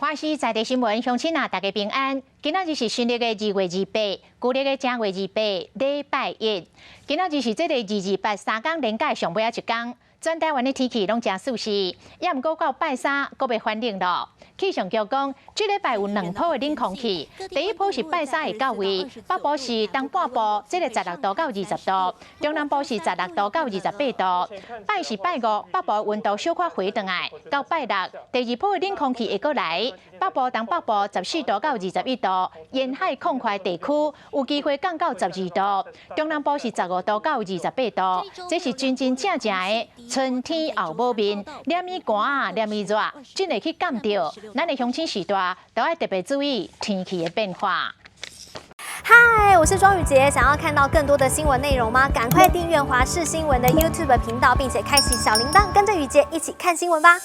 華視在地新聞，鄉親啊，大家平安。今仔日是新曆的2月28，舊曆的正月二八，禮拜一。今仔日是這个228三工連假上尾仔一工，全台灣的天氣攏誠舒適，也毋過到拜三，閣欲反冷囉。氣象局講，這禮拜有兩波的冷空氣，第一波是拜三會到位，北部是東半部，這个16度到20度，中南部是16度到28度。拜四拜五，北部溫度小可回轉來，到拜六，第二波的冷空氣會閣來，北部東北部14度到21度，沿海空塊地區有機會降到12度，中南部是15度到28度。這是真真正正的春天後母面，連伊寒啊，連伊熱，真會去感著。咱的鄉親序大，都愛特別注意天氣的變化。嗨，我是莊宇傑，想要看到更多的新聞內容嗎？趕快訂閱華視新聞的 YouTube 頻道，並且開啟小鈴鐺，跟着宇傑一起看新聞吧。